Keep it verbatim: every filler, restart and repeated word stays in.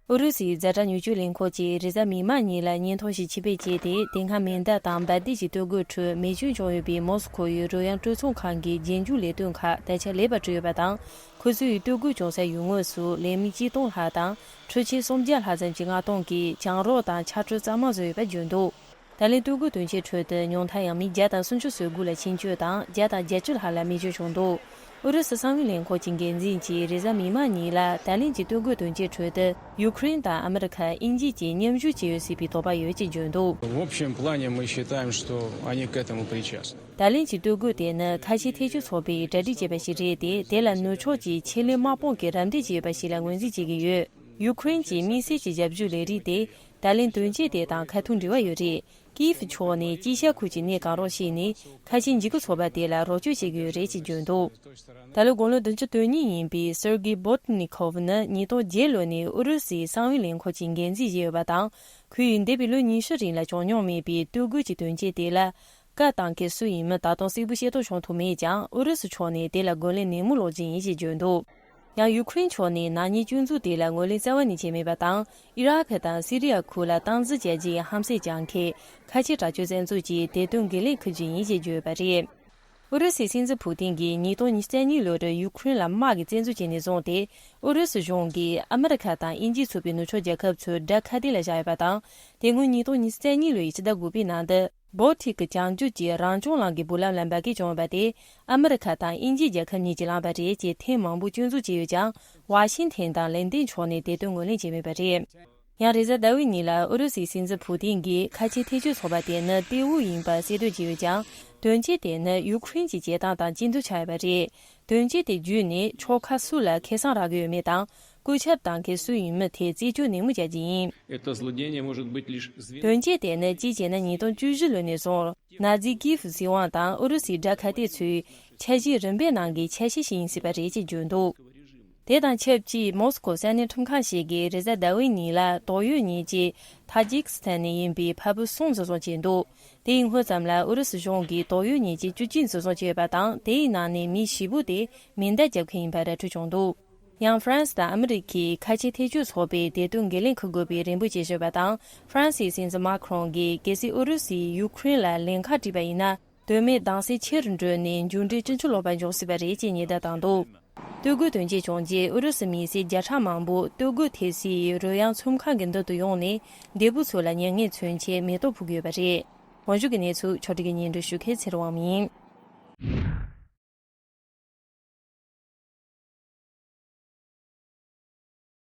ཨུ་རུ་སུའི་ཛ་དྲག་མྱུར་སྐྱོབ་ལས་ཁུངས་ཀྱིས་རེས་གཟའ་མིག་དམར་ཉིན་ལ་བརྙན་ཐུང་ཞིག་ཕྱིར་སྤེལ་བྱས་ཏེ། དེ་སྔ་མེ་མདའ་དང་འབར་མདེལ་གྱི་གཏོར་རྒོལ་ཁྲོད་མེ་སྐྱོན་བྱུང་ཡོད་པའི་མོ་སི་ཁོ་ཡི་རོལ་དབྱངས་སྤྲོ་ཚོང་ཁང་གི་རྗེས་འཇུག་ལས་དོན་ཁག་ད་ཆ་ལེགས་པར་གྲུབ་ཡོད་པ་དང་། ཁོ་ཚོས་གཏོར་རྒོལ་བྱུང་སའི་ཡུལ་དངོས་སུ་ལས་མི་ཆིག་སྟོང་ལྷག་དང་འཕྲུལ་ཆས་སུམ་བརྒྱ་ལྷག་ཙམ་གྱི་མངགས་གཏོང་གིས་གྱང་རོ་དང་ཆར་ཆུ་གཙང་མ་བཟོས་ཡོད་པ་བརྗོད་འདུག་ད་ལན་གཏོར་རྒོལ་དོན་རྐྱེན་ཁྲོད་དུ་ཉུང་མཐར་ཡང་མི་བརྒྱ་དང་སུམ་ཅུ་སོ་དགུ་ལ་ཤི་འཕོས་དང་བརྒྱ་དང་བརྒྱད་ཅུ་ལྷག་ལ་རྨས་སྐྱོན་བྱུང་འདུག་ཨུ་རུ་སུ་གསང་བའི་ལས་ཁུངས་ཀྱི་འགན་འཛིན་གྱིས་རེས་གཟའ་མིག་དམར་ཉིན་ལ་ད་ལན་གྱི་གཏོར་རྒོལ་དོན་རྐྱེན་ཁྲོད་དུ་ཡུ་ཁུ་རེན་དང་ཨ་མི་རི་ཁ། དབྱིན་ཇི་བཅས་མཉམ་ཞུགས་བྱས་ཡོད་སྲིད་པའི་དོགས་པ་ཡོད་ཅེས་བརྗོད་འདུག В общем плане мы считаем, что они к этому причастны. ད་ལན་གྱི་གཏོར་རྒོལ་དེ་ནི་ཁ་ཆེ་ཐེ་ཇུས་ཚོགས་པའི་གྲ་སྒྲིག་བྱས་པ་ཞིག་རེད་དེ། དེ་ལ་ནུབ་ཕྱོགས་ཀྱི་ཆེད་ལས་དམག་དཔུང་གིས་རམ་འདེགས་བྱས་ཡོད་པ་ཞིག་ལ་ངོས་འཛིན་བྱེད་ཀྱི་ཡོད། ཡུ་ཁུ་རེན་གྱི་དམིགས་བསལ་གྱི་ཞབས་ཞུ་ལས་རིགས་དེ་ད་ལན་དོན་རྐྱེན་དེ་དང་ཁ་ཐུག་འབྲེལ་བ་ཡོད་རེད། ཀིའེ་ཧྥི་ཕྱོགས་ནས་དཀྱིལ་ཤར་ཁུལ་གྱི་གནས་གང་རུང་ཞིག་ནས་ཁ་ཆེའི་འཇིགས་སྐུལ་ཚོགས་པ་དེ་ལ་རོགས་སྐྱོར་བྱེད་ཀྱི་ཡོད་རེད་ཅེས་བརྗོད་འདུག་ད་ལོའི་དགུང་ལོ་བདུན་ཅུ་དོན་གཉིས་ཡིན་པའི་སེར་གི་བོ་ཏི་ནི་ཁོ་ཝ་ནི་ཉིས་སྟོང་བརྒྱད་ལོ་ནས་ཨུ་རུ་སུའི་གསང་བའི་ལས་ཁུངས་ཀྱི་འགན་འཛིན་བཞེས་ཡོད་པ་དང་། ཁོས་འདས་པའི་ལོ་ཉི་ཤུ་རིང་ལ་བྱུང་མྱོང་མེད་པའི་གཏོར་རྒོལ་གྱི་དོན་རྐྱེན་དེ་ལ་བཀའ་བཏང་མཁན་སུ་ཡིན་མིན་ད་དུང་གསལ་པོ་ཤེས་རྟོགས་བྱུང་ཐུབ་མེད་ཀྱང་། ཨུ་རུ་སུ་ཕྱོགས་ནས་དེ་ལ་རྒོལ་ལན་ནན་མོ་སློག་རྒྱུ་ཡིན་ཞེས་བརྗོད་འདུག་ཡང་ཡུ་ཁུ་རེན་ཕྱོགས་ནས་ནག་ཉེས་སྐྱོན་འཛུགས་དེ་ལ་ངོས་ལེན་རྩ་བ་ནས་བྱས་མེད་པ་དང་། ཨི་རག་དང་སི་རི་ཡ་ཁུལ་ལ་སྟངས་འཛིན་བྱ་རྒྱུའི་ཧམ་སེམས་བཅངས་མཁན་ཁ་ཆེ་དྲག་སྤྱོད་བཙན་འཛུལ་གྱིས་དེ་དོན་འགན་ལེན་འཁུར་རྒྱུ་ཡིན་ཞེས་བརྗོད་ཡོད་པ་རེད། ཨུ་རུ་སུའི་སྲིད་འཛིན་ཕུ་ཏིན་གྱིས་ཉིས་སྟོང་ཉི་ཤུ་རྩ་གཉིས་ལོར་ཡུ་ཁུ་རེན་ལ་དམག་གིས་བཙན་འཛུལ་བྱས་ནས་བཟུང་སྟེ། ཨུ་རུ་སུ་གཞུང་གིས་ཨ་མི་རི་ཁ་དང་དབྱིན་ཇིས་ཚུགས་པའི་ནུབ་ཕྱོགས་རྒྱལ་ཁབ་ཚོའི་དགྲ་ཁ་གཏད་ལ་བཞག་ཡོད་པ་དང་། དེ་སྔོན་ཉིས་སྟོང་ཉི་ཤུ་རྩ་གཉིས་ལོའི་ཕྱི་ཟླ་དགུ་པའི་ནང་དུ། བོལ་ཊིག་གི་བྱང་རྒྱུད་ཀྱི་རང་སྐྱོང་གླིང་གི་སྦུག་ལམ་ལ་འབར་གས་བྱུང་ཡོད་པ་དེས་ཨ་མི་རི་ཁ་དང་དབྱིན་ཇི་རྒྱལ་ཁབ་གཉིས་ཀྱིས་བསླངས་པ་རེད་ཅེས་ཐེངས་མང་པོ་སྐྱོན་འཛུགས་བྱས་ཡོད་ཀྱང་། ཝ་ཤིང་ཐན་དང་ལན་ཏན་ཕྱོགས་ནས་དེ་དོན་ངོས་ལེན་བྱས་མེད་པ་རེད། ཡང་རེས་གཟའ་ཟླ་བའི་ཉིན་ལ་ཨུ་རུ་སུའི་སྲིད་འཛིན་ཕུ་ཏིན་གྱིས་ཁ་ཆེའི་ཐེ་ཇུས་ཚོགས་པ་དེ་ནི་ཏེ་ཝུ་ཡིན་པ་གསལ་འདོན་བྱས་ཡོད་ཀྱང་། དོན་རྐྱེན་དེ་ནི་ཡུ་ཁུ་རེན་གྱི་བྱེད་སྟངས་དང་གཅིག་མཐུན་ཆགས་ཡོད་པ་རེད། དོན་རྐྱེན་དེ་བརྒྱུད་ནས་ཕྱོགས་ཁག་སུ་ལ་ཁེ་བཟང་རག་གི་ཡོད་མེད་དང་། སྐུ་ཁྱབ་བཏང་མཁན་སུ་ཡིན་མིན་ཐད་རྩད་གཅོད་ནན་མོ་བྱ་རྒྱུ་ཡིན། Это злодеяние может быть лишь зве- དོན་རྐྱེན་དེ་ནི་སྤྱི་བྱས་ན་ཉིས་སྟོང་བཅུ་བཞི་ལོ་ནས་བཟུང་ནཱ་ཛི་ཀི་ཧྥུ་སྲིད་དབང་དང་ཨུ་རུ་སུའི་དགྲ་ཁ་གཏད་ཚོའི་འཆར་གཞིའི་རིམ་པའི་ནང་གི་ཆ་ཤས་ཤིག་ཡིན་སྲིད་པ་རེད་ཅེས་བརྗོད་འདུག་དེ་དང་ཆབས་ཅིག་མོ་སི་ཁོ་ས་གནས་ཁྲིམས་ཁང་ཞིག་གིས་རེས་གཟའ་ཟླ་བའི་ཉིན་ལ་དོགས་ཡོད་ཉེས་ཀྱི་ཐ་ཇིག་སི་ཐན་ནས་ཡིན་པའི་ཕ་བུ་གསུམ་འཛིན་བཟུང་བྱས་འདུག་དེ་ཡི་སྔོན་ཙམ་ལ་ཨུ་རུ་སུ་གཞུང་གིས་དོགས་ཡོད་ཉེས་ཀྱི་བཅུ་གཅིག་འཛིན་བཟུང་བྱས་ཡོད་པ་དང་། དེའི་ནང་ནས་མི་བཞི་པོ་དེ་མེ་མདའ་རྒྱབ་མཁན་ཡིན་པ་ར་འཕྲོད་བྱུང་འདུག་ཡང་ཧྥ་རན་སི་དང་ཨ་མི་རི་ཁའི་ཁ་ཆེ་ཐེ་ཇུས་ཚོགས་པས་དེ་དོན་འགན་ལེན་འཁུར་དགོས་པའི་རེ་འབོད་བྱེད་བཞིན་པ་དང་། ཧྥ་རན་སིའི་སྲིད་འཛིན་མཱ་ཁི་རོང་གིས་གལ་སྲིད་ཨུ་རུ་སུས་ཡུ་ཁུ་རེན་ལ་ལན་ཁག་བྲིས་པ་ཡིན་ན། དོན་མེད་གདུང་སེམས་ཆེ་རུ་འགྲོ་ནས་མཇུག་འབྲས་ཅུང་ཆུང་ལོག་པ་འབྱུང་སྲིད་པ་རེད་ཅེས་ཉེན་བརྡ་བཏང་འདུག་གཏོར་རྒོལ་དོན་རྐྱེན་བྱུང་རྗེས་ཨུ་རུ་སུ་མི་སེར་བརྒྱ་ཕྲག་མང་པོ་གཏོར་རྒོལ་ཐེབས་སའི་རོལ་དབྱངས་ཚོམས་ཁང་གི་མདུན་དུ་ཡོང་ནས་འདས་པོ་ཚོ་ལ་མྱ་ངན་མཚོན་ཆེད་མེ་ཏོག་ཕུལ་གྱི་ཡོད་པ་རེད། གོང་ཞུས་ཀྱི་གནས་ཚུལ་ཕྱོགས་སྒྲིག་གིས་སྙན་སྒྲོན་ཞུ་མཁན་ཚེ་རིང་དབང་མོ་ཡིན།